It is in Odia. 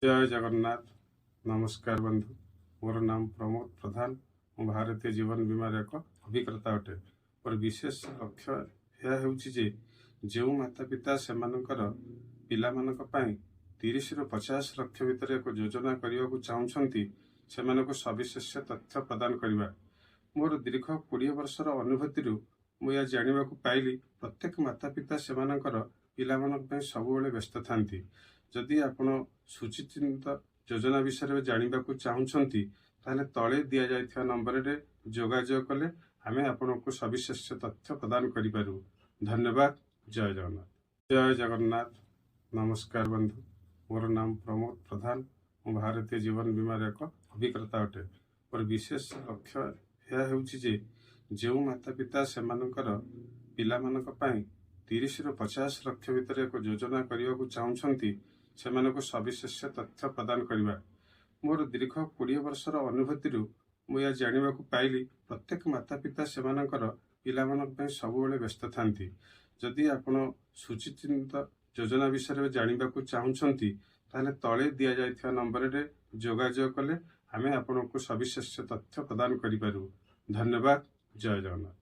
ଜୟ ଜଗନ୍ନାଥ। ନମସ୍କାର ବନ୍ଧୁ। ମୋର ନାମ ପ୍ରମୋଦ ପ୍ରଧାନ। ମୁଁ ଭାରତୀୟ ଜୀବନ ବୀମାର ଏକ ଅଭିକର୍ତ୍ତା ଅଟେ। ମୋର ବିଶେଷ ଲକ୍ଷ୍ୟ ଏହା ହେଉଛି ଯେ ଯେଉଁ ମାତା ପିତା ସେମାନଙ୍କର ପିଲାମାନଙ୍କ ପାଇଁ 30ରୁ 50 ଲକ୍ଷ ଭିତରେ ଏକ ଯୋଜନା କରିବାକୁ ଚାହୁଁଛନ୍ତି, ସେମାନଙ୍କୁ ସବିଶେଷ ତଥ୍ୟ ପ୍ରଦାନ କରିବା। ମୋର ଦୀର୍ଘ 20 ବର୍ଷର ଅନୁଭୂତିରୁ ମୁଁ ଏହା ଜାଣିବାକୁ ପାଇଲି, ପ୍ରତ୍ୟେକ ମାତା ପିତା ସେମାନଙ୍କର ପିଲାମାନଙ୍କ ପାଇଁ ସବୁବେଳେ ବ୍ୟସ୍ତ ଥାନ୍ତି। ଯଦି ଆପଣ ସୁଚିନ୍ତିତ ଯୋଜନା ବିଷୟରେ ଜାଣିବାକୁ ଚାହୁଁଛନ୍ତି, ତାହେଲେ ତଳେ ଦିଆଯାଇଥିବା ନମ୍ବରରେ ଯୋଗାଯୋଗ କଲେ ଆମେ ଆପଣଙ୍କୁ ସବିଶେଷ ତଥ୍ୟ ପ୍ରଦାନ କରିପାରିବୁ। ଧନ୍ୟବାଦ। ଜୟ ଜଗନ୍ନାଥ। ଜୟ ଜଗନ୍ନାଥ। ନମସ୍କାର ବନ୍ଧୁ। ମୋର ନାମ ପ୍ରମୋଦ ପ୍ରଧାନ। ମୁଁ ଭାରତୀୟ ଜୀବନ ବୀମାର ଏକ ଅଭିକର୍ତ୍ତା ଅଟେ। ମୋର ବିଶେଷ ଲକ୍ଷ୍ୟ ଏହା ହେଉଛି ଯେ ଯେଉଁ ମାତା ପିତା ସେମାନଙ୍କର ପିଲାମାନଙ୍କ ପାଇଁ 30ରୁ 50 ଲକ୍ଷ ଭିତରେ ଏକ ଯୋଜନା କରିବାକୁ ଚାହୁଁଛନ୍ତି, ସେମାନଙ୍କୁ ସବିଶେଷ ତଥ୍ୟ ପ୍ରଦାନ କରିବା। ମୋର ଦୀର୍ଘ 20 ବର୍ଷର ଅନୁଭୂତିରୁ ମୁଁ ଏହା ଜାଣିବାକୁ ପାଇଲି, ପ୍ରତ୍ୟେକ ମାତା ପିତା ସେମାନଙ୍କର ପିଲାମାନଙ୍କ ପାଇଁ ସବୁବେଳେ ବ୍ୟସ୍ତ ଥାନ୍ତି। ଯଦି ଆପଣ ସୁଚିନ୍ତିତ ଯୋଜନା ବିଷୟରେ ଜାଣିବାକୁ ଚାହୁଁଛନ୍ତି, ତାହେଲେ ତଳେ ଦିଆଯାଇଥିବା ନମ୍ବରରେ ଯୋଗାଯୋଗ କଲେ ଆମେ ଆପଣଙ୍କୁ ସବିଶେଷ ତଥ୍ୟ ପ୍ରଦାନ କରିପାରିବୁ। ଧନ୍ୟବାଦ। ଜୟ ଜଗନ୍ନାଥ।